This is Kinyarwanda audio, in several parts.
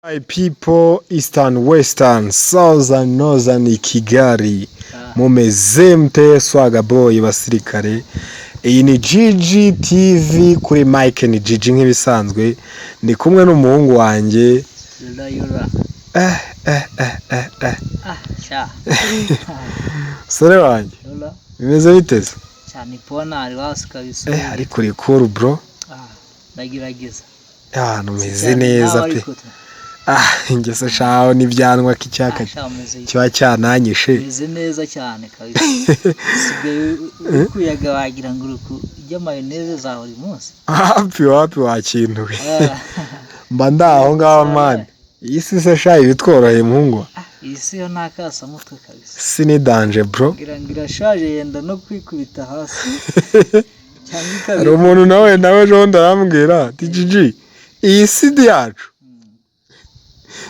My people, Eastern, Western, Southern, Northern, Kigali, mumeze mute? Swaga boy, basirikare. Iyi ni GG TV, kuri mic ni GG nk'ibisanzwe, ndi kumwe n'umuhungu wanjye. Yura yura. Eh eh eh eh eh. Ah, sha. Sore wanjye. Yura. Bimeze biteze? Sha, ni poa, ntari wasi kabisa. Eh, ariko uri cool, bro. Ah, ndagerageza. Ahantu meze Cyane neza nawe pe. ariko tu. Ah, ingeso shaho n'ibyanwa k'icyaka Ah, sha, umeze kiba cyananyishe. Umeze neza cyane kabisa. Usigaye uri kuyaga, wagira ngo uri kurya mayoneze za buri munsi. Wapi wapi, wakintuwe. Ah, mba ndaho ngaho man. Iyi si se sha ibitworoheye, muhungu? Ah, iyi si yo nta kasamutwe kabisa. Si ni danger, bro. Ngira ngo irashaje, yenda no kwikubita hasi. Cyangwa Hari ikabiri. umuntu nawe ejo bundi arambwira ati: "GG, iyi si yacu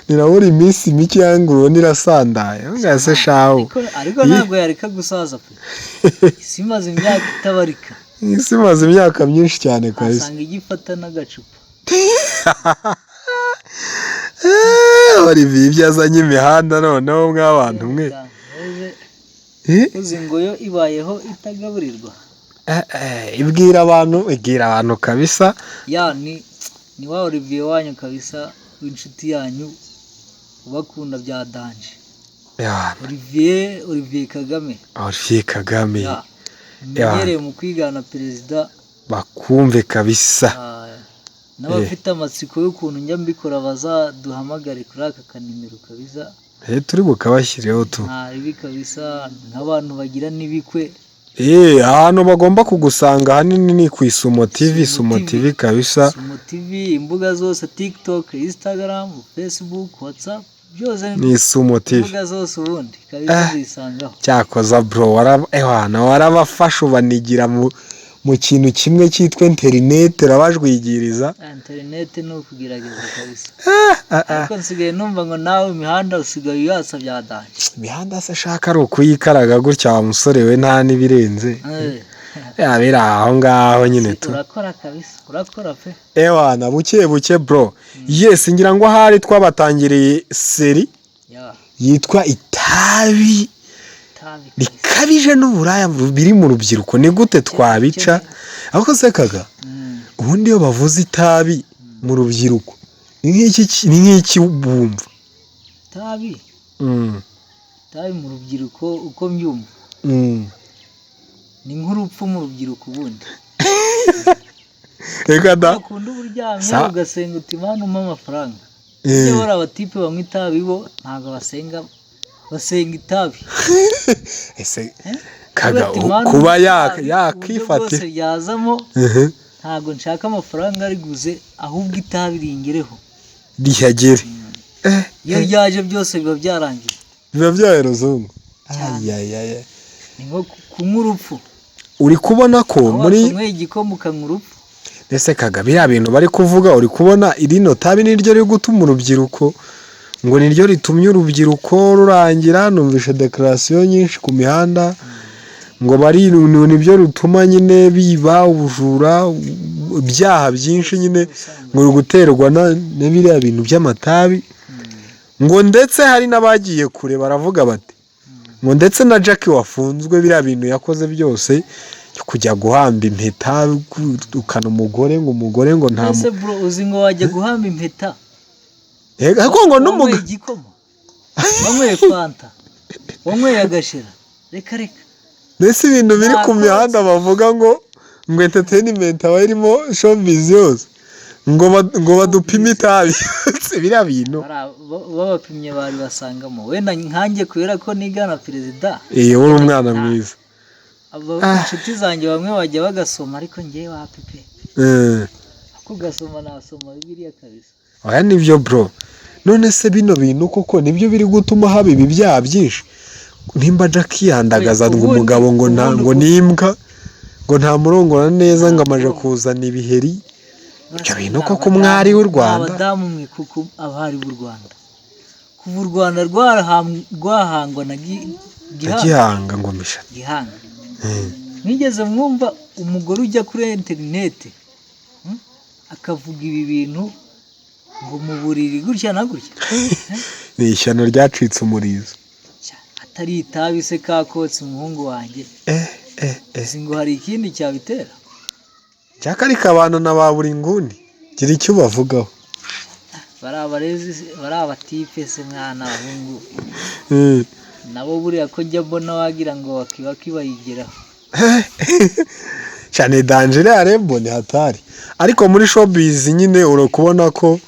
nirabura iminsi mike yangu ubona irasandaye." Mbwira se shahu. Ariko ntabwo yareka gusaza pe. Isi imaze imyaka itabarika. Iyi si imaze imyaka myinshi cyane kabisa. Wasanga igifata n'agacupa. Olivier ibyo azanye imihanda noneho mw'abantu mwe. Eh? Uzi ngo yo ibayeho itagaburirwa. Ibwira abantu, ibwira abantu kabisa. Ya, ni wa Olivier wanyu kabisa, w'inshuti yanyu ubakunda bya danger. Ya, Olivier Kagame. Olivier Kagame. Ya, menyereye mu kwigana perezida. Bakumve kabisa. Ah, n'abafite amatsiko y'ukuntu njya mbikora bazaduhamagare kuri aka kanimero kabisa. Turi bukabashyireho tu. Nta ribi kabisa, nk'abantu bagira n'ibikwe. Ahantu bagomba kugusanga ahanini ni ku Isumo TV, Isumo Isumo TV TV. kabisa. Sumo TV, imbuga zose: TikTok, Instagram, Facebook, WhatsApp, byose. Ni Isumo TV. Imbuga zose ubundi kabisa zisangaho. Cyakoza bro, ewana warabafasha, ubanigira mu kintu kimwe cyitwa interineti, urabajwigiriza. Interineti ni ukugerageza kabisa, ariko nsigaye numva ngo nawe imihanda usigaye uyatsa bya danger. Imihanda se ashaka ari ukuyikaraga gutya wa musore we, nta n'ibirenze. Ya, biri aho ngaho nyine tu. Urakora kabisa, urakora pe. Ewana buke buke, bro. Yes, ngira ngo ahari twabatangiriye série yitwa Itabi Itabi kabisa. rikabije n'uburaya biri mu rubyiruko, ni gute twabica? Ariko se kaga, ubundi iyo bavuze itabi mu rubyiruko ni nk'iki bumva? Itabi, itabi mu rubyiruko, uko mbyumva, ni nk'urupfu mu rubyiruko ubundi. Reka da. Ukunda uba uryamye ugasenga uti: "Mana, umpe amafaranga." Iyo bari abatipe banywa itabi, bo ntabwo basenga, basenga itabi. Ese Eh? kaga, Uvuga ati, "Mana, kuba umpe itabi, uburyo yakifatira bwose ryazamo, ntabwo nshaka amafaranga ariguze, ahubwo itabi ringereho." Rihagere. Iyo ryaje byose biba byarangiye. Biba byaye ruzungu. Cyane. Ayayaya. Ni nko kunywa urupfu. Uri kubona ko Aho muri wakanyweye igikoma ukanywa urupfu. Ese kaga, biriya bintu bari kuvuga, uri kubona irino tabi niryo riri gutuma urubyiruko, ngo niryo ritumye urubyiruko rurangira? Numvishe déclaration nyinshi ku mihanda ngo bari nibyo rutuma nyine biba ubujura, ibyaha byinshi nyine, ngo ruri guterwa na biriya bintu by'amatabi. Ngo ndetse hari n'abagiye kure baravuga bati ngo ndetse na Jackie wafunzwe, biriya bintu yakoze byose, kujya guhamba impeta, ukana umugore, ngo umugore ngo nta Ese bro, uzi ngo wajya guhamba impeta Ariko ngo wanyweye n'umugabo igikoma, wanyweye fanta, wanyweye agashira? Reka reka. Mbese ibintu biri ku Nta mihanda bavuga ngo entertainment aba irimo showbiz yose, ngo badupime itabi, biriya bintu. Babapimye bari basangamo wenda nkanjye, kubera ko nigana perezida. Iyo uri umwana mwiza. Inshuti zanjye bamwe bajya bagasoma, ariko ngewe wapi pe. Ako gasoma nasoma Bibiliya kabisa. Oya, nibyo bro. None se bino bintu koko nibyo biri gutuma haba ibi byaha byinshi? Nimba Jack yandagaza ngo umugabo ngo nta ngo n'imbwa ngo ntamurongora neza, ngo amaje kuzana ibiheri, ibyo bintu koko umwari w'u Rwanda? Abadamu mwe, kuko abari b'u Rwanda kuva u Rwanda rwahangwa na Gihanga. Gihanga ngo misha. Gihanga. Mwigeze mwumva umugore ujya kuri interineti, akavuga ibi bintu? Ngo mu buriri gutya na gutya. Ni ishyano ryacitse umurizo. Atari itabi se kakotse umuhungu wanjye? Eh eh eh. Si ngo hari ikindi cyabitera? Cyaka ariko abantu na ba buri nguni gira icyo ubavugaho. Bari abarezi, bari abatipe se mwana, abahungu nabo buriya ko njya mbona wagira ngo wakiba kibayigeraho. Cyane danger iriya rembo ni hatari, ariko muri showbiz nyine uri kubona ko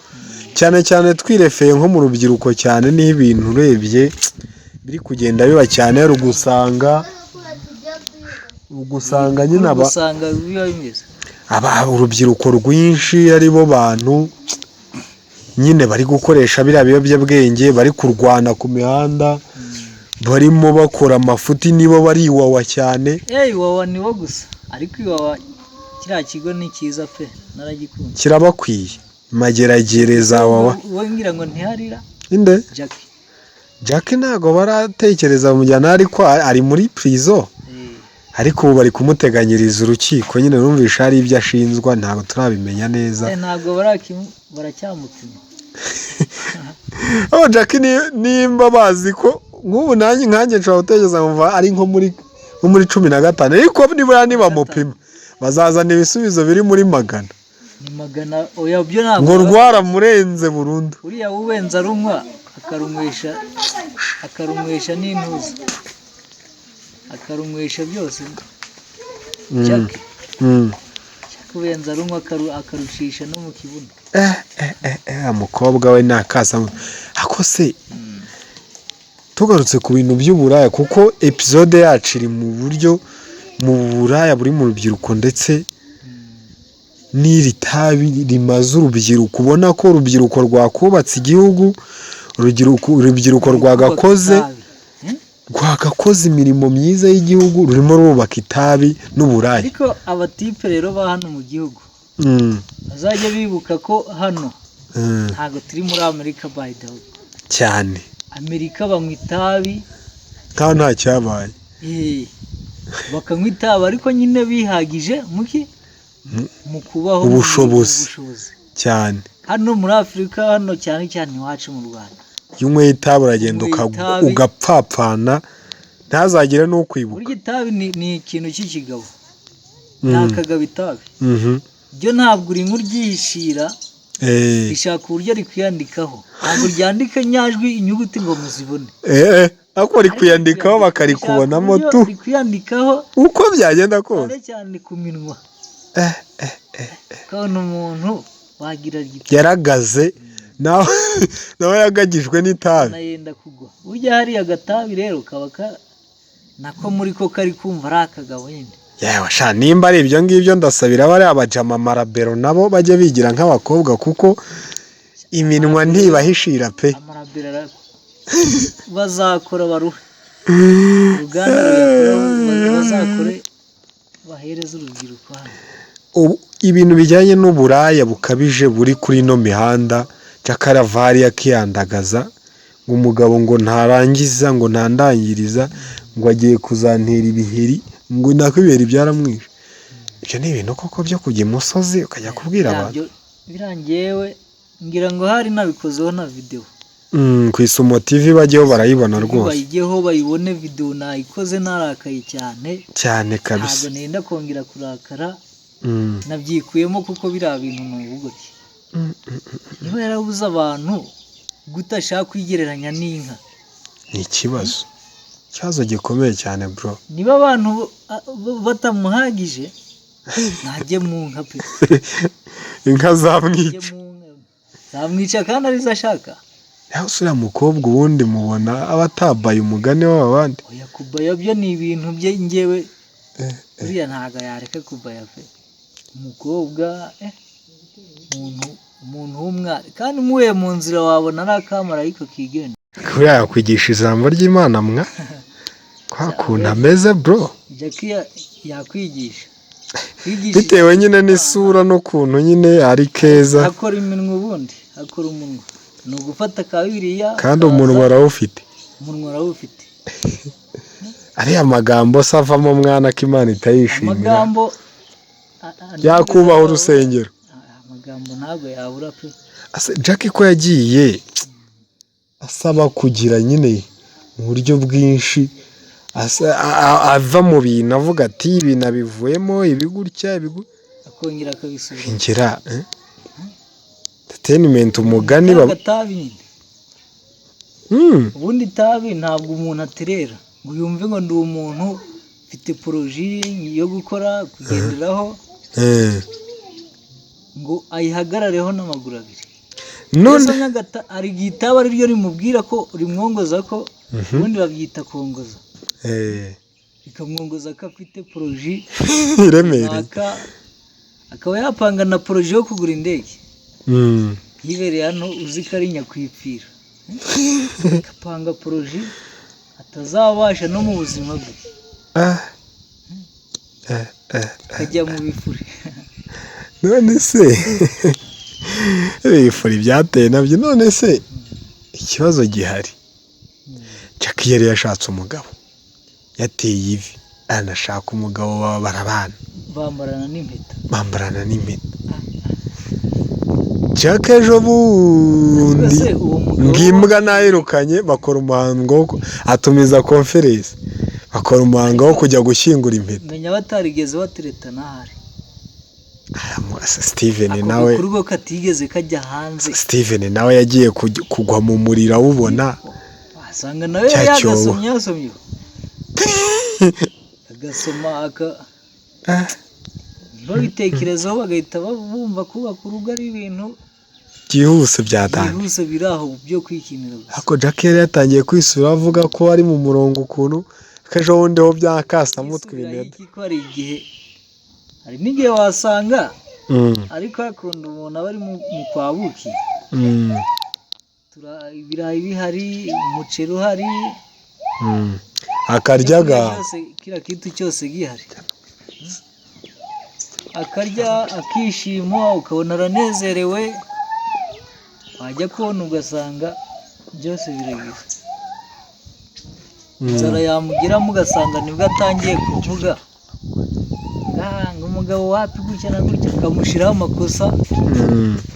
cyane cyane twirefeye nko mu rubyiruko cyane, niho ibintu urebye biri kugenda biba cyane, ugusanga nyine aba usanga biba bimeze aba urubyiruko rwinshi ari bo bantu nyine bari gukoresha biriya biyobyabwenge, bari kurwana ku mihanda, barimo bakora amafuti, nibo bari Iwawa cyane. Iwawa nibo gusa, ariko Iwawa kiriya kigo ni cyiza pe, naragikunze. Kirabakwiye Mageragere za Wawa. Wowe ngira ngo ntiharira. Inde? Jackie. Jack ntabwo baratekereza bamujyana, ariko ari muri prison. Ariko ubu bari kumuteganyiriza urukiko nyine, numvisha hari ibyo ashinzwa, ntabwo turabimenya neza. Ntabwo baracyamupima. Oh, Jack nimba bazi ko nk'ubu nanjye nkanjye nshobora gutekereza nkumva ari nko muri 15, ariko nibura nibamupima bazazana ibisubizo biri muri 100. Ni 100, oya byo ntabwo. Ngo rwaramurenze burundu. Uriya uwenza arunywa akarunywesha n'intuza, akarunywesha byose. Jack Jack ubenza arunywa akarushisha no mu kibuno. Umukobwa we nakasa ako se. Tugarutse ku bintu by'uburaya, kuko episode yacu iri mu buryo mu buraya buri mu rubyiruko, ndetse n'iri tabi rimaze urubyiruko, ubona ko urubyiruko rwakubatse igihugu, urubyiruko rwagakoze imirimo myiza y'igihugu, rurimo rubaka itabi n'uburaya. Ariko abatipe rero ba hano mu gihugu bazajya bibuka ko hano ntabwo turi muri Amerika, by the way. Cyane. Amerika banywa itabi nkaho nta cyabaye. Bakanywa itabi ariko nyine bihagije muki mu kubaho, Ubushobozi. Cyane. Hano muri Afurika, hano cyane cyane iwacu mu Rwanda, iyo unyweye itabi uragenda Unyweye itabi. ugapfapfana, ntazagire n'ukwibuka. Burya itabi ni ikintu cy'ikigabo, ni akagabo itabi. Ryo ntabwo urinywa uryihishira, rishaka uburyo rikwiyandikaho, ntabwo ryandika inyajwi inyuguti ngo muzibone. Ariko rikwiyandikaho bakarikubonamo Rishaka tu uburyo rikwiyandikaho uko byagenda kose. Cyane cyane ku minwa, ukabona umuntu wagira Yaragaze nawe yagagijwe n'itabi. Yenda kugwa. Burya hariya agatabi rero kaba nako muri ko kari kumva ari akagabo nyine. Yewe sha, nimba ari ibyo ngibyo, ndasabira bariya bajama marabero nabo bajye bigira nk'abakobwa, kuko iminwa ntibahishira pe. Amarabero bazakora baruhe uruganda ruyakora, bazakore bahereze urubyiruko hano. Ibintu bijyanye n'uburaya bukabije buri kuri ino mihanda, Jakaravali akiyandagaza ngo umugabo ngo ntarangiza, ngo ntandangiriza, ngo agiye kuzantera ibiheri, ngo nako ibiheri byaramwishe. Ibyo ni ibintu koko byo kujya imusozi ukajya kubwira abantu? Birangewe ngira ngo hari nabikozeho na videwo. Ku Isumo TV bajyeho barayibona rwose. Bayigeho bayibone, videwo nayikoze narakaye cyane. Cyane kabisa. Ntabwo nenda kongera kurakara. Nabyikuyemo kuko biriya bintu ni ubugoryi. Niba yarabuze abantu gutashaka kwigereranya n'inka, Ni ikibazo gikomeye cyane bro. Niba abantu batamuhagije, ntajye mu nka pe. Inka Ntajye zamwica. mu nka, zamwica kandi arizo ashaka. Yaho uriya mukobwa ubundi mubona aba atabaye umugani w'abandi? Oya, kubaya byo ni ibintu bye, njyewe uriya ntabwo yareka kubaya pe. Umukobwa umuntu w'umwari kandi umuhuye mu nzira wabona ari akamarayika kigenda. Kuriya yakwigisha ijambo ry'Imana mwa kwa kuntu ameze bro. Jackie yakwigisha Kwigisha. Bitewe nyine n'isura n'ukuntu nyine ari keza. Akora iminwa, ubundi akora umunwa ni ugufata ka biriya. Kandi umunwa arawufite. Umunwa arawufite. Ariya magambo se avamo mwana ko Imana itayishimira? Amagambo Yakubaha urusengero. Amagambo ntabwo yabura pe. Jack ko yagiye asaba kugira nyine mu buryo bwinshi, ava mu bintu avuga ati ibi nabivuyemo, ibi gutya, ibi akongera akabisubira. Ngera entertainment umugani Agatabi nyine. Ubundi itabi ntabwo umuntu aterera ngo yumve ngo ndi umuntu mfite projet yo gukora kugenderaho, ngo ayihagarareho n'amaguru abiri. None hari igihe itabi ari ryo rimubwira ko rimwongoza ko, ubundi babyita kongoza, rikamwongoza ko afite projet iremereye, akaba yapanga na projet yo kugura indege, yibereye hano uzi ko ari nyakwipfira, agapanga projet atazabasha no mu buzima bwe, akajya mu bifuri. None se ibifuri byateye nabyo? None se ikibazo gihari, Jack yari yashatse umugabo, yateye ivi anashaka umugabo, barabana, bambarana n'impeta, bambarana n'impeta. Jack ejo bundi ngimbwa nayirukanye, bakora umuhango, atumiza conference, bakora umuhango wo kujya gushyingura impeta. Menya batarigeze bateretana ahari. Steven nawe ako katigeze kajya hanze. Steven nawe yagiye kugwa mu muriro awubona. Wasanga nawe yagasomye yasomye agasoma babitekerezaho bagahita bumva kubaka urugo ari ibintu byihuse byatanga, byihuse biri aho byo kwikinira gusa. Ariko Jack yari yatangiye kwisubira avuga ko ari mu murongo ukuntu ejo bundi ho byakasamutwe ibintu. Hari igihe, hari n'igihe wasanga ariko hakunda umuntu aba ari mu kwa buki, ibirayi bihari, umuceri uhari, akaryaga kiriya kintu cyose gihari, akarya akishima, ukabona aranezerewe, wajya kubona ugasanga byose biragize inzara yamugeramo, ugasanga nibwo atangiye kuvuga ngo umugabo wapi gutya na gutya, akamushyiraho amakosa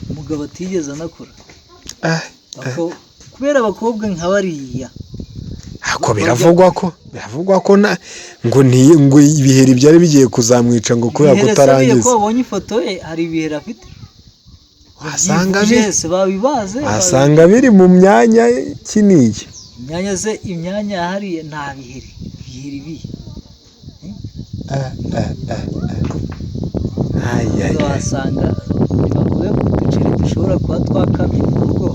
umugabo atigeze anakora. Kubera abakobwa nka bariya. Ako biravugwa ko ngo ngo ibiheri byari bigiye kuzamwica ngo kubera kutarangiza. Ko wabonye ifoto ye hari ibiheri afite, wasanga biri mu myanya kiniye. Imyanya se, imyanya hariya nta biheri, ibiheri bihe. Wasanga bakuye ku duceri dushobora kuba twakamye mu rugo.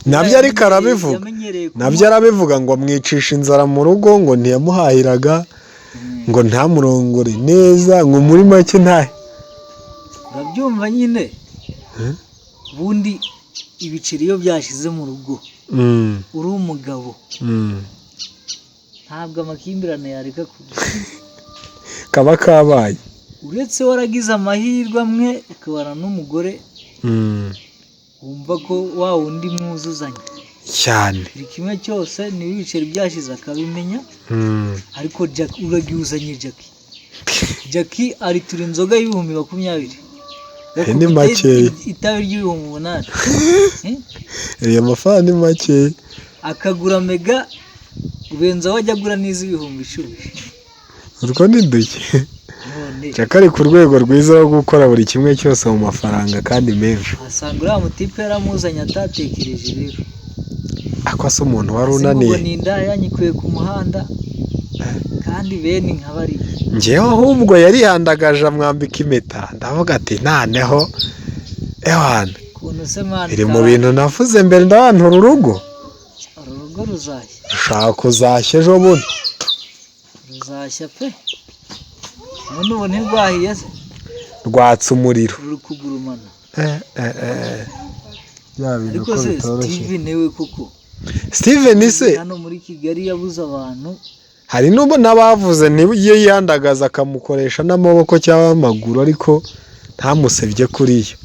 Nabyo ariko arabivuga, nabyo arabivuga ngo amwicisha inzara mu rugo, ngo ntiyamuhahiraga, ngo ntamurongore neza, ngo muri make ntahe. Urabyumva nyine, ubundi ibiceri iyo byashize mu rugo uri umugabo ntabwo amakimbirane yareka kuba kaba kabaye, uretse waragize amahirwe amwe ukabana n'umugore wumva ko wa wundi mwuzuzanya cyane, buri kimwe cyose niba ibiceri byashize akabimenya. Ariko Jack uragiye uzanye Jack aritura inzoga y'ibihumbi 20, ni makeya, itabi ry'ibihumbi 8, iyo mafaranga ni makeya, akagura mega ubenza wajya agura n'iz'ibihumbi 10. Urwo ni duke. Jack ari ku rwego rwiza rwo gukora buri kimwe cyose mu mafaranga kandi menshi. Asanga uriya mutipe yaramuzanye atatekereje rero. Ako se umuntu wari unaniye. Ni inda yanyikuye ku muhanda kandi bene nka bariya. Njyewe ahubwo yarihandagaje amwambika impeta, ndavuga ati ntaneho ewana. Biri mu bintu navuze mbere ndabantura urugo. Uru rugo ruzashya. Rushaka kuzashya ejo bundi. Ruzashya pe. None ubu ntirwahiye se? Rwatsa umuriro. Ruri kugurumana. Bya bintu ko bitoroshye. Steven we koko. Steven se hano muri Kigali yabuze abantu. Hari n'ubu n'abavuze iyo yihandagaza akamukoresha n'amaboko cyangwa amaguru, ariko ntamusebye kuriya.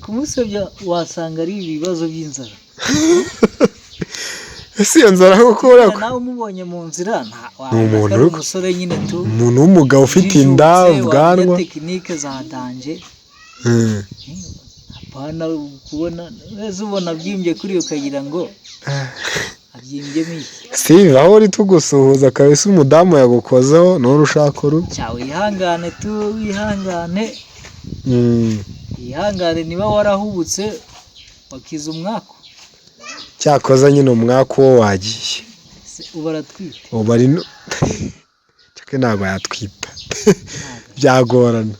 Kumusebya wasanga ari ibibazo by'inzara. Ese iyo nzara kuko nawe umubonye mu nzira ni umuntu umusore nyine tu, umuntu w'umugabo ufite inda, ubwanwa, tekinike za danje, Pana kubona wese ubona abyimbye kuri ukagira ngo abyimbyemo iki. Steve, aho uri tugusuhuza kabisa, umudamu yagukozeho none ushaka urubi. Cya wihangane tu, wihangane. Wihangane, niba warahubutse wakiza umwaku. Cyakoza nyine umwaku wo wagiye. Ubu aratwite. Ubu ari no Jackie ntabwo yatwita, byagorana.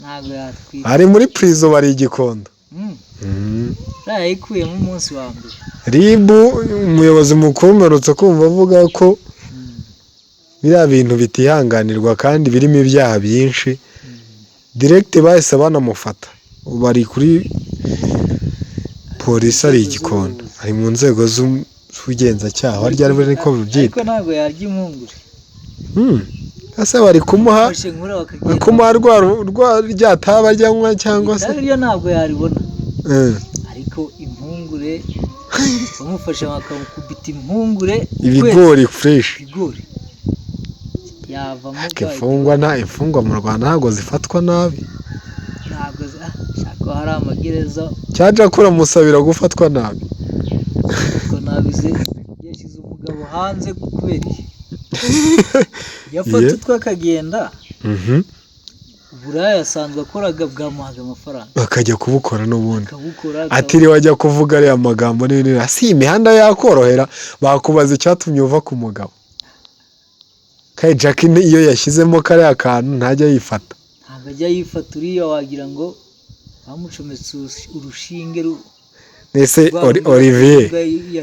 Ntabwo yatwita. Ari muri prison, bari Igikondo. Yayikuyemo umunsi wa mbere. RIB, umuyobozi mukuru mperutse kumva avuga ko biriya bintu bitihanganirwa kandi birimo ibyaha byinshi. Direct bahise banamufata, ubu ari kuri polisi, ari Igikondo, ari mu nzego z'ubugenzacyaha, harya ari niko babyita. Ariko ntabwo yarya impungure. Ese bari kumuha Bafashe nkura bakagenda. Bari kumuha rwa rya taba ryanywa cyangwa se Itabi ryo ntabwo yaribona. Ariko impungure bamufashe bakamukubita impungure ukwezi. Ibigori fresh. Ibigori yavamo. Imfungwa nta imfungwa mu Rwanda ntabwo zifatwa nabi. Ntabwo shaka hari amagereza. Cyaje kuramusabira gufatwa nabi. Ko nabize yashyize umugabo hanze kubera iki? Yafata utwe akagenda. Uburaya asanzwe akoraga bwamuhaga amafaranga. Bakajya kubukora n'ubundi. Akabukora. Atiriwe ajya kuvuga ariya magambo nini. Si imihanda yakorohera, bakubaza icyatumye uva ku mugabo. Kandi Jackie iyo yashyizemo kariya kantu ntajya yifata. Ntabwo ajya yifata, uriya wagira ngo bamucometse urushinge Ese rwa Olivier,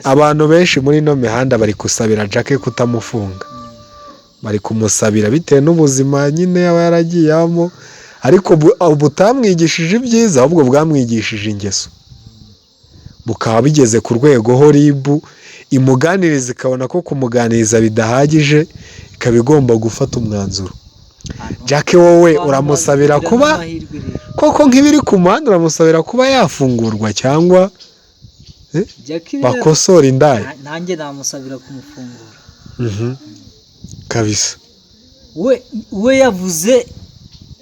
abantu benshi muri ino mihanda bari gusabira Jackie kutamufunga. Bari kumusabira bitewe n'ubuzima nyine aba yaragiye abamo, ariko butamwigishije ibyiza, ahubwo bwamwigishije ingeso. Bukaba bigeze ku rwego ho RIB imuganiriza ikabona ko kumuganiriza bidahagije, ikaba igomba gufata umwanzuro. Jackie, wowe Abantu uramusabira bagira kuba n'amahirwe rero. Koko nk'ibiri ku muhanda, uramusabira kuba yafungurwa cyangwa Jackie rero, bakosora indaya? Nanjye namusabira kumufungura. Kabisa. We yavuze,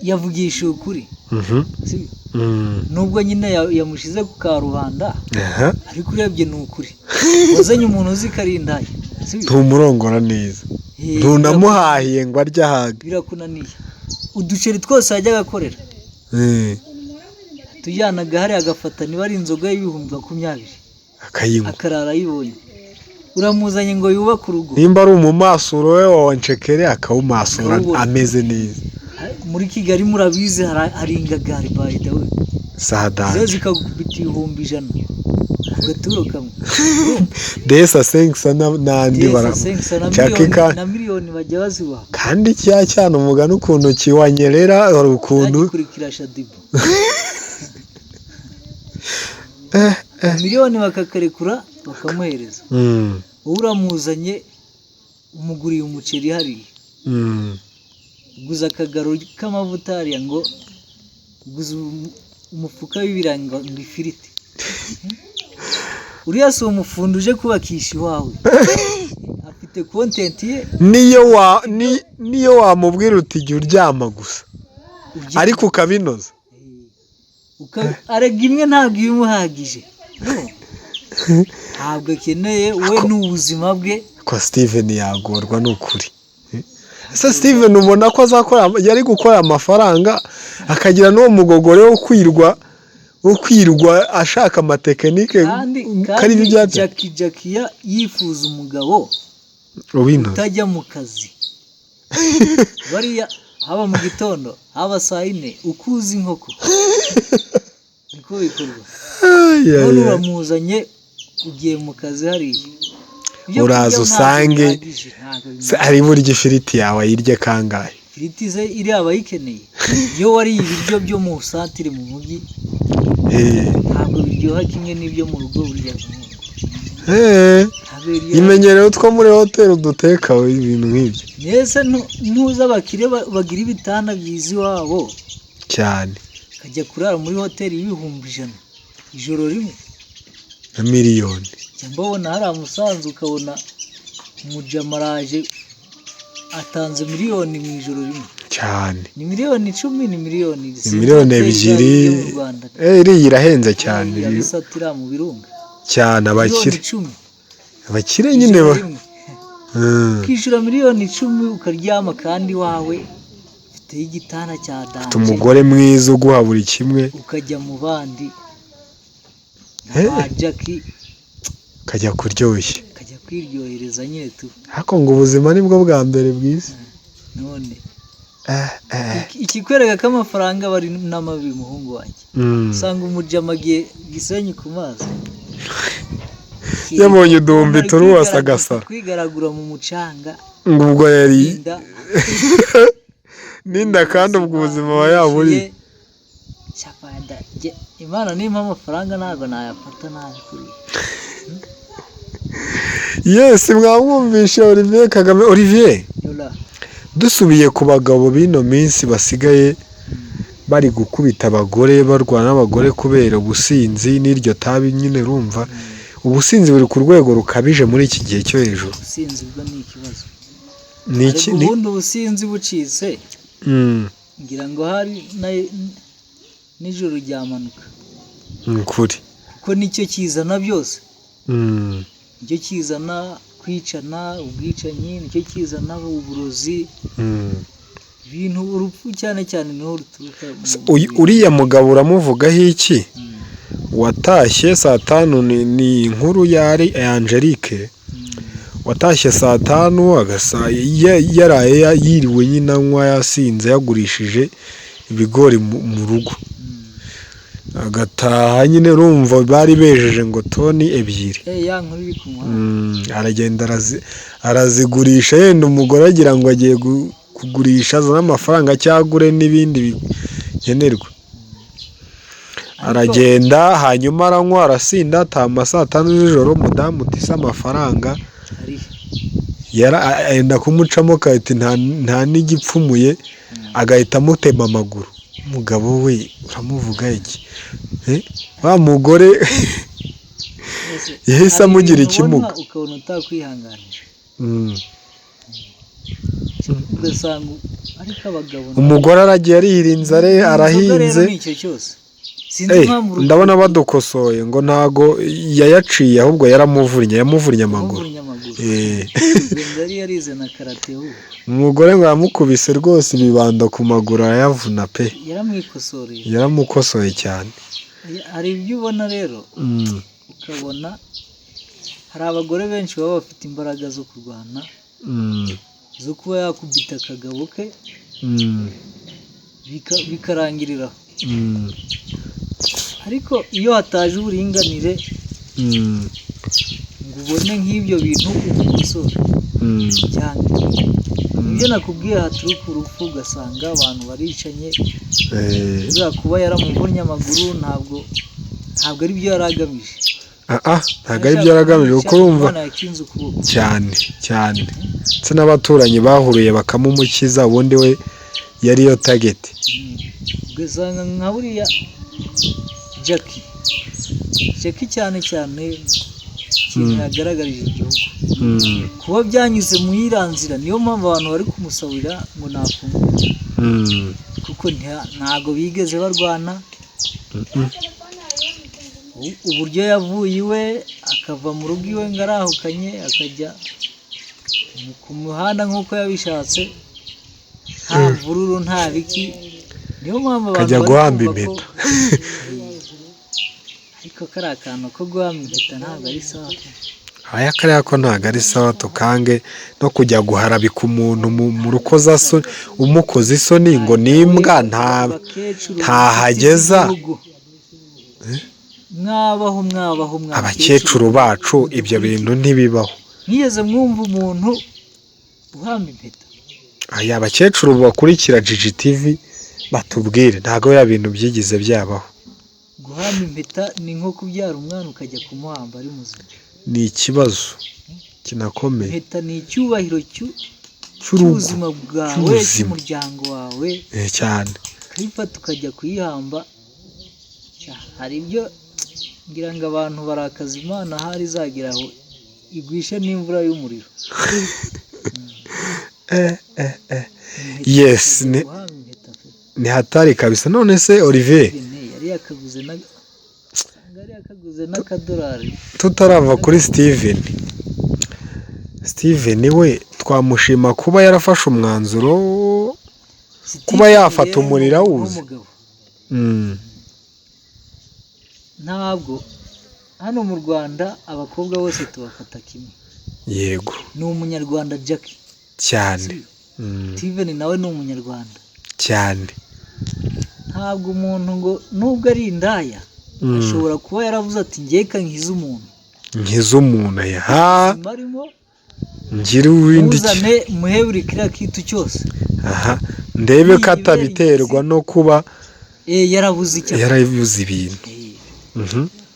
yavugishije ukuri. Sibyo? Nubwo nyine yamushize ku karubanda, ariko urebye ni ukuri. Wazanye umuntu uzi ko ari indaya, sibyo? Ntumurongora neza, ntunamuhahiye ngo arye ahaga. Birakunaniye. Uduceri twose yajyaga akorera tujyanaga hariya, agafata niba ari inzoga y'ibihumbi 20 akayinywa, akarara ayibonye. Uramuzanye ngo yubake urugo. Nimba ari umumasuro we wa nshekere, akawumasura Akawubona. ameze neza. Muri Kigali murabizi hari ingagari, by the way, zo Sadanje. zikagukubita 100,000 ku gaturo kamwe. Desa senkisa n'andi bara Desa senkisa na Jackie miliyoni na miliyoni bajya bazibaha. Kandi cya cyane umugani ukuntu kiwanyerera, hari ukuntu Nagikurikira Shadibu. Miliyoni bakakarekura bakamuhereza. Wowe uramuzanye, umuguriye umuceri hariya, uguze akagaro k'amavuta hariya, ngo uguze umufuka w'ibirayi, ngo ifiriti. Uriya si umufundi uje kubakisha iwawe, afite content ye. Niyo wamubwira uti jya uryama gusa, ariko ukabinoza. Arega imwe ntabwo iba imuhagije. No. Ntabwo akeneye, we ni ubuzima bwe. Ko Steven yagorwa ni ukuri. Ese Steven ubona ko azakora, yari gukora amafaranga akagira n'uwo mugogore wo kwirwa ashaka amatekinike Kandi kari kandi ibyo? Jackie yifuza umugabo Ubinoza. utajya mu kazi. Bariya haba mu gitondo, haba saa 4, ukuza inkoko niko bikorwa. Ay, ay, None ay. uramuzanye ugiye mu kazi hariya. Ibyo Uraza kurya ntabwo usange bihagije, ntabwo Se ari burya ifiriti yawe ayirye kangahe? Ifiriti ze iriya aba ayikeneye. Iyo wariye ibiryo byo mu santire mu mujyi, ntabwo biryoha kimwe n'ibyo mu rugo burya. Ntabwo biryoha. Imenyereye utwo muri hoteli uduteka ibintu nk'ibyo. Mbese ntuzi abakire bagira ibitanda byiza iwabo, Cyane. akajya kurara muri hoteli y'100,000 ijoro rimwe. Na miliyoni. Njya mbabona hariya Musanze, ukabona umujama araje atanze miliyoni mu ijoro rimwe. Cyane. Cyane. Ni miliyoni 10, ni miliyoni Ni miliyoni 2. yo mu Rwanda. Iriya irahenze cyane. Ya Rusatira mu Birunga. Cyane, abakire. Miliyoni 10. Abakire nyine ba Ijoro rimwe. Ukishyura miliyoni 10 ukaryama, kandi wawe ufiteho igitanda cya Ufite danger, umugore mwiza uguha buri kimwe. Ukajya mu bandi nka ba Jackie. Ukajya kuryoshya. Ukajya kwiryohereza nyine tu. Ariko ngo ubuzima nibwo bwa mbere bwiza. None ikikwereka ko amafaranga aba ari n'amabi, muhungu wanjye, usanga umujama agiye Gisenyi ku mazi. Yabonye uduhumbi Ari turuwasa agasara. Kwigaragura mu mucanga. Ngo ubwo yari inda. N'inda, kandi ubwo ubuzima aba yaburiye. Cyapanda, Imana nimpa amafaranga ntabwo nayafata nabi kuriya. Yes, mwamwumvishe Olivier Kagame Olivier. Yola. Dusubiye ku bagabo b'ino minsi basigaye bari gukubita abagore, barwana n'abagore kubera ubusinzi n'iryo tabi nyine, urumva ubusinzi buri ku rwego rukabije muri iki gihe cyo hejuru. Ubusinzi bwo ni ikibazo. Ni iki? Ariko ubundi ubusinzi bucitse, ngira ngo hari nijoro ryamanuka. Ni ukuri. Kuko nicyo kizana byose. Nicyo kizana kwicana, ubwicanyi, nicyo kizana uburozi, ibintu, urupfu cyane cyane niho ruturuka Uriya mugabo uramuvugaho iki? Watashye saa tanu, ni inkuru yari Angelique, watashye saa tanu agasa yaraye yiriwe nyine anywa, yasinze, yagurishije ibigori mu rugo, agataha nyine, urumva bari bejeje ngo toni 2. Ya nkuru iri ku muhanda. Aragenda arazigurisha, yenda umugore agira ngo agiye kugurisha azane amafaranga cyangwa agure n'ibindi bikenerwa. Aragenda, hanyuma aranywa, arasinda, ataha mu ma saa tanu z'ijoro. Umudamu uti: "Se amafaranga?" Ari Yenda kumucamo kati nta n'igipfumuye, agahita amutema amaguru. Umugabo we uramuvuga iki? Wa mugore yahise Hari amugira ibintu ubona ikimuga. ukabona utakwihanganira, ugasanga ariko abagabo Umugore aragiye arihirinze, Inzoga rero arahinze. ni icyo cyose, sinzi impamvu Ndabona badukosoye ngo ntago yayaciye, ahubwo yaramuvunnye, yamuvunnye amaguru. Yamuvunnye amaguru. Ugenda yari yarize na karate ubu. Umugore ngo yamukubise rwose ibibando ku maguru, arayavuna pe. Yaramwikosoreye. Yaramukosoye cyane. Hari ibyo ubona rero, ukabona hari abagore benshi baba bafite imbaraga zo kurwana, zo kuba yakubita akagabo ke bikarangirira aho. Ariko iyo hataje uburinganire, ngo ubone nk'ibyo bintu ubikosore cyane, ibyo nakubwiye, haturuka urupfu, ugasanga abantu baricanye. Kubera kuba yaramuvunnye amaguru, ntabwo ari byo yari agamije. Ah, ah, ntabwo ari byo yaragamije, kuko urumva Imana yakinze ukuboko. Cyane cyane, ndetse n'abaturanyi bahuruye bakamumukiza, ubundi we yari yo target. Ugasanga nka buriya Jackie, Jackie cyane cyane ikintu yagaragarije igihugu, kuba byanyuze mu iriya nzira, niyo mpamvu abantu bari kumusabira ngo nafungure, kuko ntabwo bigeze barwana. Uburyo yavuye iwe, akava mu rugo iwe ngo arahukanye, akajya ku muhanda nk'uko yabishatse, nta mvururu, nta biki, niyo mpamvu abantu Akajya bari guhamba kumva ko impeta. Ariko kariya kantu ko guhamba impeta ntabwo ari sawa. Aya kariya ko ntabwo ari sawa, tukange no kujya guharabika umuntu mu rukozasoni, umukoza isoni ngo ni imbwa, nta Abakecuru ntahageza. b'igihugu. Mwabaho, mwabaho, mwa Abakecuru bacu, ibyo bintu ntibibaho. Mwigeze mwumva umuntu uhamba impeta? Aya abakecuru bakurikira Gigi TV batubwire, ntabwo biriya bintu byigize byabaho. Guhamba impeta ni nko kubyara umwana ukajya kumuhamba ari muzima. Ni ikibazo kinakomeye. Impeta ni icyubahiro cy'urugo, cy'ubuzima bwawe, cy'ubuzima. Cy'umuryango wawe. Cyane. Ukayifata ukajya kuyihamba. Hari ibyo ngira ngo abantu barakaza Imana, ahari izagera aho igwishe n'imvura y'umuriro. Yes, ni hatari kabisa. None se Olivier, yari yakaguze n'akadorari. Tutarava kuri Steven, Steven we twamushima kuba yarafashe umwanzuro kuba yafata umuriro awuzi. Ntabwo hano mu Rwanda abakobwa bose tubafata kimwe. Yego. Ni umunyarwanda Jackie. Cyane. Steven nawe ni umunyarwanda. Cyane. Ntabwo umuntu ngo nubwo ari indaya ashobora kuba yaravuze ati ngeka nkize umuntu. Nkize umuntu ya. Ngira uwindi uzane muhe buri kiriya kitu cyose. Aha ndebe ko atabiterwa no kuba yarabuze icyo. Yarabuze ibintu.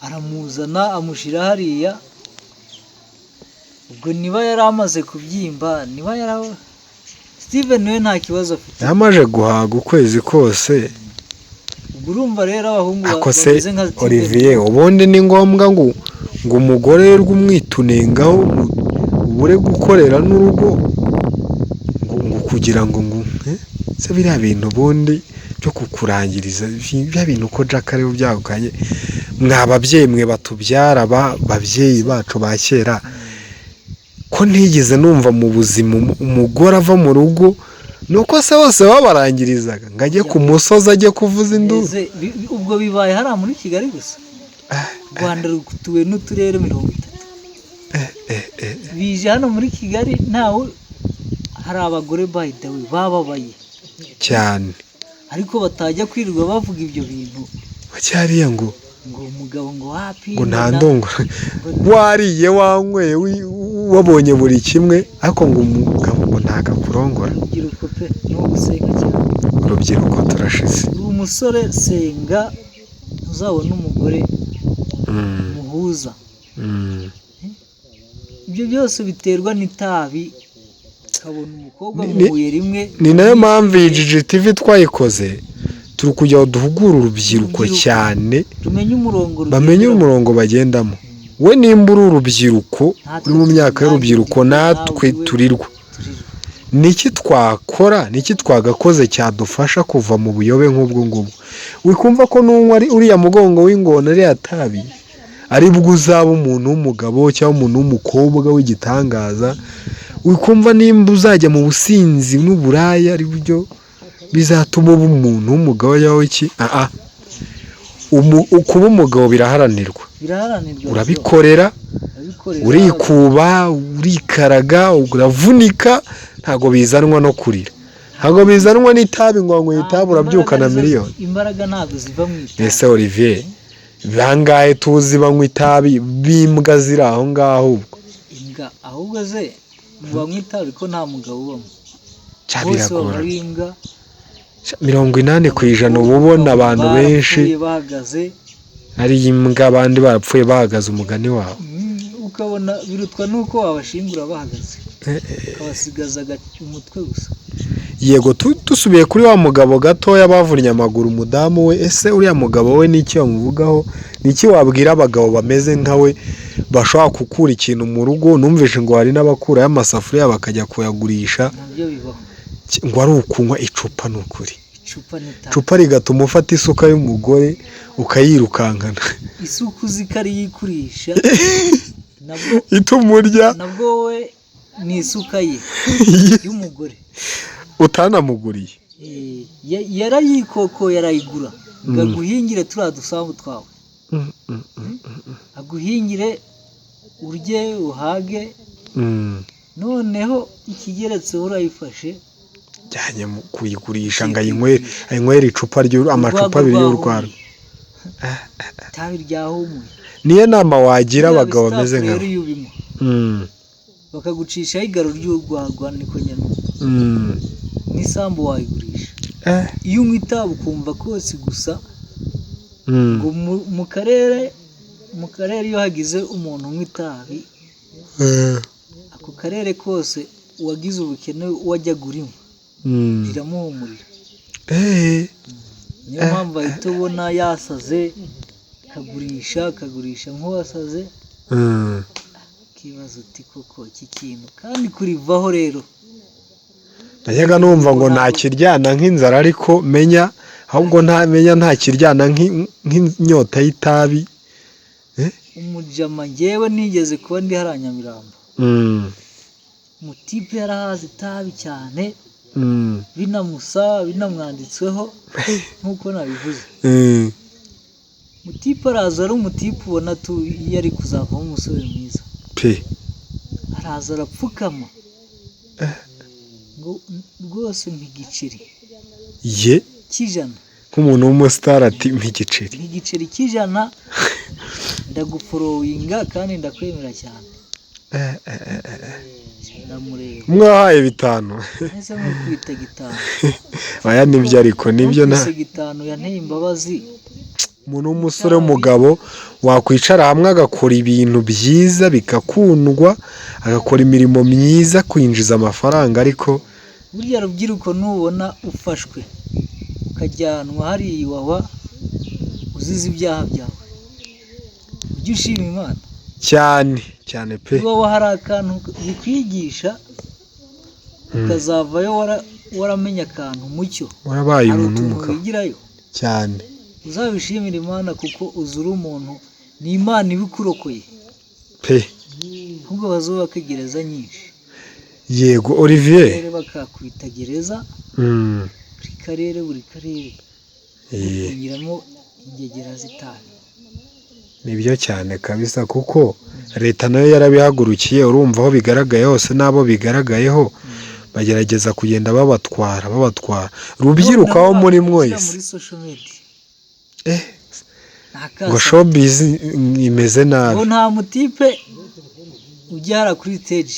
Aramuzana amushyira hariya. Ubwo niba yari amaze kubyimba, niba yara Steven we nta kibazo afite. Yamaze guhaga ukwezi kose. Ubwo urumva rero abahungu bameze nka Steven. Olivier, ubundi ni ngombwa ngo umugore rw'umwitunengaho ubure gukorera n'urugo ngo kugira ngo se biriya bintu ubundi byo kukurangiriza bya bintu ko Jack ariwe byagukanye. Mwa babyeyi mwe batubyara babyeyi bacu ba kera, ko ntigeze numva mu buzima umugore ava mu rugo nuko se bose babarangirizaga ngo ajye ku musozi ajye kuvuza induru. Ubwo bibaye hariya muri Kigali gusa. U Rwanda rutuwe n'uturere 30. Bije hano muri Kigali ntawe. Hari abagore by the way bababaye cyane, ariko batajya kwirirwa bavuga ibyo bintu cyariya ngo umugabo ngo wapi ngo nta ndongora wariye wanyweye wabonye buri kimwe, ariko ngo umugabo ngo ntagakurongora. Urubyiruko pe ni ugusenga cyane. Urubyiruko turashize. Uri umusore senga uzabona umugore muhuza. Ibyo byose biterwa n'itabi. Ukabona umukobwa muhuye rimwe. Ni nayo mpamvu iyi GGTV twayikoze, turi kujya duhugura urubyiruko cyane, bamenye umurongo bagendamo. We nimba uri urubyiruko uri mu myaka y'urubyiruko, natwe turirwa. Niki twakora, niki twagakoze cyadufasha kuva mu buyobe nk'ubwo ngubwo? Wikumva ko nunywa ari uriya mugongo w'ingona ariya tabi ari bwo uzaba umuntu w'umugabo cyangwa umuntu w'umukobwa w'igitangaza. Wikumva nimba uzajya mu businzi n'uburaya ari byo bizatuma uba umuntu w'umugabo cyangwa iki. Kuba umugabo biraharanirwa, urabikorera, urikuba, urikaraga, uravunika. Ntabwo bizanwa no kurira, ntabwo bizanwa n'itabi ngo wanyweye itabi urabyukana miliyoni. Imbaraga ntabwo ziva mu itabi. Ese Olivier, bangahe tuzi banywa itabi b'imbwa ziri aho ngaho? Ubwo imbwa ahubwo ze banywa itabi ko nta mugabo ubamo. Bose baba ari imbwa. 80% uba ubona abantu benshi ari imbwa, abandi barapfuye bahagaze umugani wawe. Ukabona birutwa nuko wabashingura bahagaze, ukabasigaza umutwe gusa. Yego, dusubiye kuri wa mugabo gatoya bavunnye amaguru umudamu we. Ese uriya mugabo we n'iki wamuvugaho? Niki wabwira abagabo bameze nka we bashobora gukura ikintu mu rugo? Numvise ngo hari n'abakurayo amasafuriya bakajya kuyagurisha. Ngo ari ukunywa icupa. Ni ukuri icupa rigatuma ufata isuka y'umugore ukayirukankana. Isuka uzi ko ariyikurisha itumurya, nabwo we ni isuka ye y'umugore utanamuguriye. Yarayikoko yarayigura ngo aguhingire turiya dusambu twawe, aguhingire urye uhage. Noneho ikigeretse urayifashe jyanye kuyigurisha ngo ayinywere icupa amacupa abiri y'urwarwa. Itabi ryahumuye. Niyo nama wagira abagabo bameze nka bakagucishaho igaro ry'urwagwa niko nyamara n'isambu wayigurisha. Iyo unywa itabi ukumva kose gusa. Ngo mu karere iyo hagize umuntu unywa itabi, ako karere kose uwagize ubukene wajyaga urimo riramuhumurira. Niyo mpamvu ahita ubona yasaze akagurisha nk'uwasaze. Ukibaza uti koko iki kintu kandi kurivaho rero Najyaga numva ngo nta kiryana nk'inzara, ariko menya ahubwo ntamenya nta kiryana nk'inyota y'itabi. Umujama ngewe nigeze kuba ndi hariya Nyamirambo, umutipe yarahaze itabi cyane, binamusa binamwanditsweho nk'uko nabivuze. Umutipe araza ari umutipe ubona iyo ari kuzavamo umusore mwiza pe, araza arapfukama ngo rwose mpigiceri ye cy'ijana, nk'umuntu w'umusitari ati mpigiceri, igiceri cy'ijana, ndaguforowinga kandi ndakwemera cyane. Ndamureba mwahaye 5 neza nk'ukwita 5. Aya nibyo, ariko nibyo nta 5 yanteye imbabazi. Umuntu w'umusore w'umugabo wakwicara hamwe agakora ibintu byiza bigakundwa, agakora imirimo myiza kwinjiza amafaranga, ariko burya rubyiruko nubona ufashwe ukajyanwa hariya Iwawa uzize ibyaha byawe, ujye ushima Imana cyane cyane pe. Iwawa hari akantu bikwigisha ukazavayo waramenya akantu mucyo, warabaye umuntu w'umugabo wigirayo cyane. Uzabishimira Imana kuko uzi uri umuntu, ni Imana ibikurokoye pe. Ahubwo bazubaka gereza nyinshi. Yego Olivier, bakakwita gereza buri karere buri karere kongiramo ingegera z'itabi. Nibyo cyane kabisa, kuko leta nayo yarabihagurukiye. Urumva aho bigaragaye hose n'abo bigaragayeho bagerageza kugenda babatwara. Rubyiruko aho muri mwese ngo showbiz imeze nabi, ngo nta mutipe ujya hara kuri stage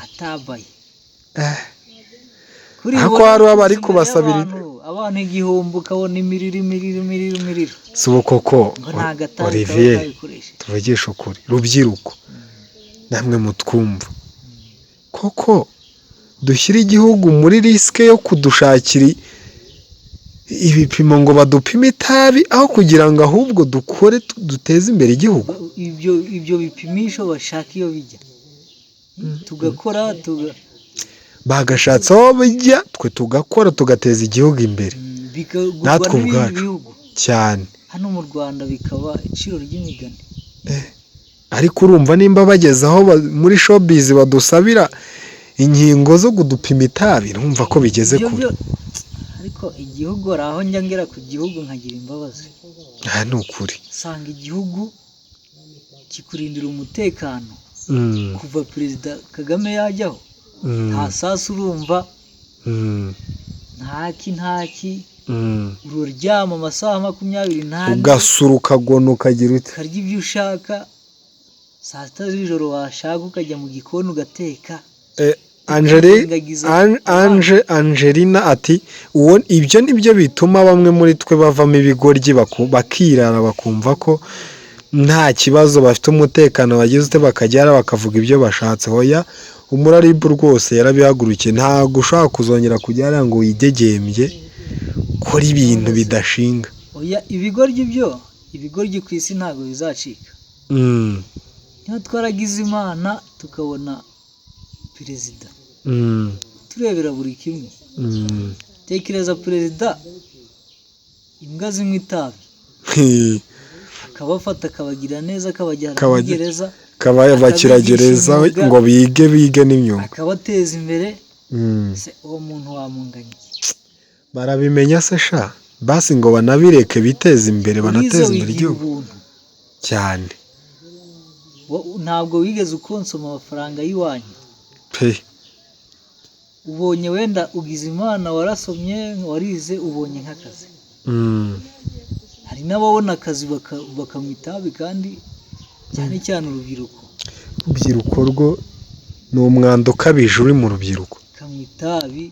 atabaye. Ako hari abari kubasabira abantu 1000 ukabona imiriro imiriro imiriro imiriro. Si koko Olivier, tuvugishe ukuri, rubyiruko namwe mutwumva koko dushyira igihugu muri risike yo kudushakira ibipimo ngo badupime itabi, aho kugira ngo ahubwo dukore duteze imbere igihugu. Ibyo bipimisho bashaka iyo bijya tugakora bagashatse aho bijya, twe tugakora tugateza igihugu imbere natwe ubwacu cyane. Hano mu Rwanda bikaba iciro ry'imigani. Ariko urumva nimba bageze aho muri showbiz badusabira inkingo zo kudupima itabi, urumva ko bigeze kure. Ariko igihugu hari aho njya ngera ku gihugu nkagira imbabazi. Aha ni ukuri. Usanga igihugu kikurindira umutekano kuva Perezida Kagame yajyaho, nta sasu urumva, ntaki ntaki, ururyama amasaha 24, ugasura ukagona ukagira ute, ukarya ibyo ushaka, saa 6 z'ijoro washaka ukajya mu gikoni ugateka. Angelina ati ibyo nibyo bituma bamwe muri twe bavamo ibigoryi bakirara bakumva ko nta kibazo bafite umutekano, bagize ute bakajyara bakavuga ibyo bashatse. Hoya umuraribu rwose yarabihagurukiye, ntabwo ushobora kuzongera kujyara ngo widegembye kora ibintu bidashinga. Oya ibigoryi byo, ibigoryi ku isi ntabwo bizacika. Niba twaragize Imana tukabona perezida turebera buri kimwe. Tekereza perezida imbwa zinywa itabi akabafata akabagira neza, akabajyana muri gereza, akabakira gereza ngo bige n'imyuga, akabateza imbere. Uwo muntu wamunganya iki? Barabimenya se sha, basi ngo banabireke biteze imbere, banateze imbere igihugu cyane. Ntabwo wigeze ukonsoma amafaranga y'iwanyu pe. Ubonye wenda ugize Imana warasomye warize, ubonye nk'akazi. Hari n'ababona akazi bakanywa itabi, kandi cyane cyane urubyiruko. Urubyiruko rwo ni umwanda ukabije uri mu rubyiruko. Ukanywa itabi,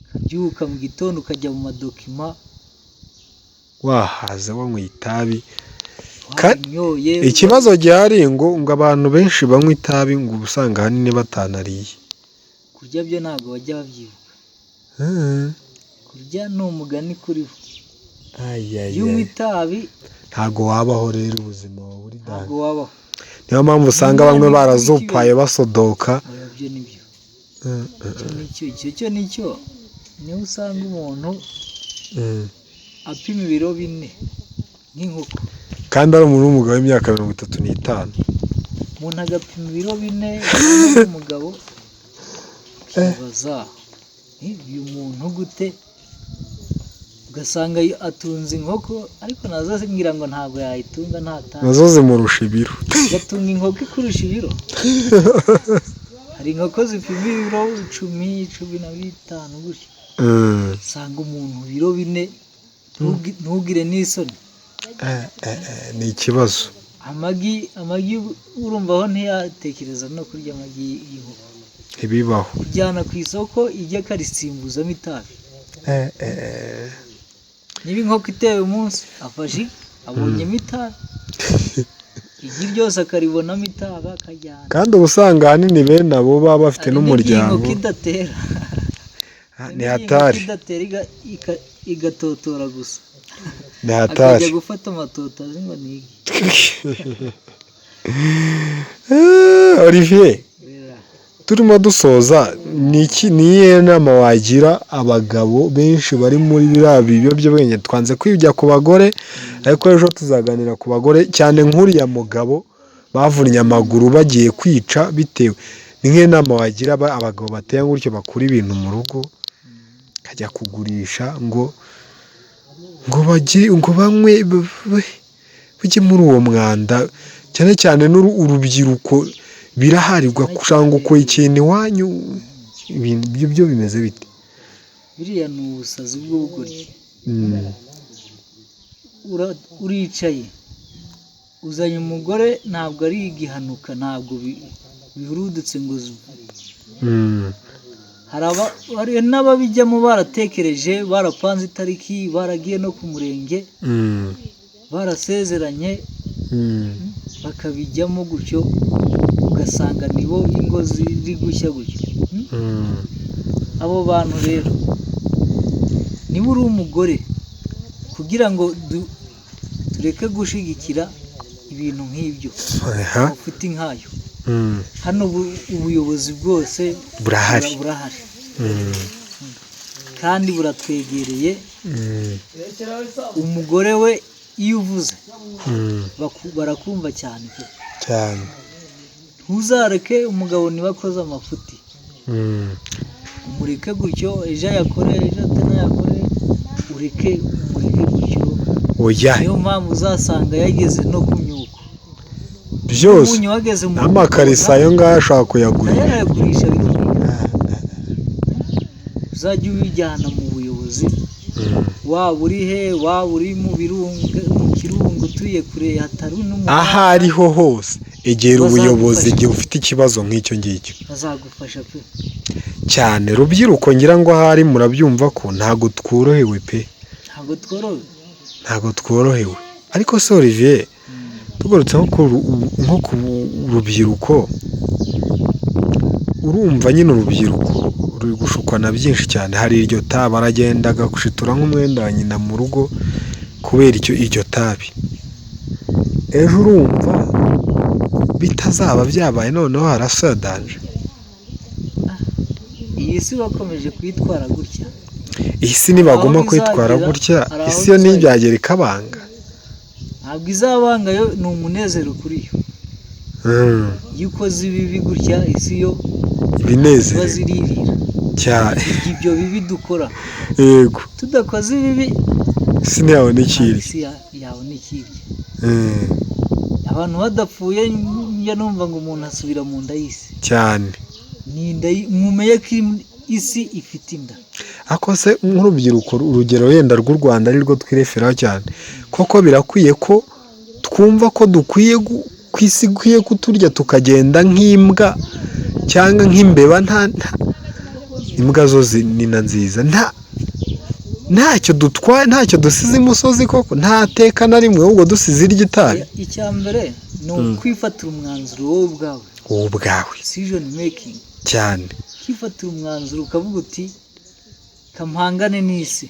ukabyuka mu gitondo ukajya mu madokima wahaze wanywa itabi. Ikibazo gihari ngo abantu benshi banywa itabi ngo usanga ahanini batanariye. Kurya byo ntabwo bajya babyibuka. Kurya ni umugani kuri bo. Iyo unywa itabi ntabwo wabaho rero, ubuzima buri ntabwo wabaho. Niyo mpamvu usanga bamwe barazupaye basodoka. Ibyo nibyo. Icyo nicyo, icyo cyo nicyo. Niho usanga umuntu apima ibiro 4 nk'inkoko, kandi ari umuntu w'umugabo w'imyaka 35. Umuntu agapima ibiro 4 umugabo, ukibaza uyu muntu gute, ugasanga atunze inkoko, ariko nazo ngira ngo ntabwo yayitunga nta tabi. Nazo zimurusha ibiro. Gatunga inkoko ikurusha ibiro. Hari inkoko zipima ibiro 10, 15 gutyo. Usanga umuntu ibiro 4, ntugire n'isoni. Ni ikibazo. Amagi urumva aho ntiyatekereza no kurya amagi y'inkoko. Ntibibaho. Kujyana ku isoko ijya akarisimbuzamo itabi. Niba inkoko iteye umunsi afashe abonyemo itabi, igi ryose akaribonamo itabi akajyana. Kandi uba usanga ahanini bene abo baba bafite n'umuryango. Inkoko idatera. Ni hatari. Inkoko idatera igatotora gusa. Ni hatari. Akajya gufata amatoto azi ngo ni igi. Olivier, turimo dusoza, ni iyihe nama wagira abagabo benshi bari muri biriya biyobyabwenge? Twanze kwijya ku bagore, ariko ejo tuzaganira ku bagore cyane nk'uriya mugabo bavunnye amaguru bagiye kwica bitewe. Ni nk'iyo nama wagira abagabo bateye gutyo, bakura ibintu mu rugo kajya kugurisha ngo ngo banywe bajye muri uwo mwanda, cyane cyane n'urubyiruko biraharirwa kugira ukora ikintu iwanyu, ibintu byo bimeze bite? Biriya ni ubusazi bw'ubugoryi. Uricaye uzanye umugore, ntabwo ari igihanuka, ntabwo bihurudutse ngo hari n'ababijyamo baratekereje, barapanze itariki, baragiye no ku murenge, barasezeranye, bakabijyamo gutyo, ugasanga nibo ingo ziri gushya gutyo. Abo bantu rero, niba uri umugore, kugira ngo tureke gushyigikira ibintu nk'ibyo, ufite inkayo hano ubuyobozi bwose burahari kandi buratwegereye. Umugore we iyo uvuze barakumva cyane cyane. Ntuzareke umugabo niba akoze amafuti, umureke gutyo, ejo ayakore ejo atanayakore, ureke umureke gutyo. Niyo mpamvu uzasanga yageze no ku myuko byose, n'amakariso ayo ngayo ashobora kuyagurisha, uzajya ubijyana mu buyobozi, waba uri he, waba uri mu birunga, mu kirunga, utuye kure hatari n'umuhanda, aho ariho hose egera ubuyobozi igihe ufite ikibazo nk'icyo ngicyo, bazagufasha pe cyane. Rubyiruko ngira ngo ahari murabyumva ko ntabwo tworohewe pe, ntabwo tworohewe. Ariko se Olivier, tugarutse nko ku rubyiruko, urumva nyine urubyiruko ruri gushukwa na byinshi cyane. Hari iryo tabi, aragenda agushitura nk'umwenda wa nyina mu rugo kubera iryo tabi. Ejo urumva bitazaba byabaye noneho harasadanje. Iyi si bakomeje kwitwara gutya, iyi si nibaguma kwitwara gutya, isi yo ntibyagera ikabanga. Ntabwo izabanga, yo ni umunezero kuri yo. Iyo ukoze ibibi gutya, isi yo ibinezero ziririra cyane ibyo bibi dukora. Yego, tudakoze ibibi isi ntiyabona ikirya, isi yabona ikirya. Abantu badapfuye njya numva ngo umuntu asubira mu nda y'isi cyane. Ni inda, mumenye ko isi ifite inda. Ariko se nk'urubyiruko, urugero wenda rw'u Rwanda ari rwo twireferaho cyane, koko birakwiye ko twumva ko dukwiye ku isi ikwiye kuturya tukagenda nk'imbwa cyangwa nk'imbeba? Nta imbwa zo ni na nziza, ntacyo dutwaye, ntacyo dusize imusozi koko, nta teka na rimwe, ahubwo dusize iryo itabi. Icya mbere ni ukwifatira umwanzuro wowe ubwawe, wowe ubwawe, decision making cyane. Ukifatira umwanzuro ukavuga uti kampangane n'isi,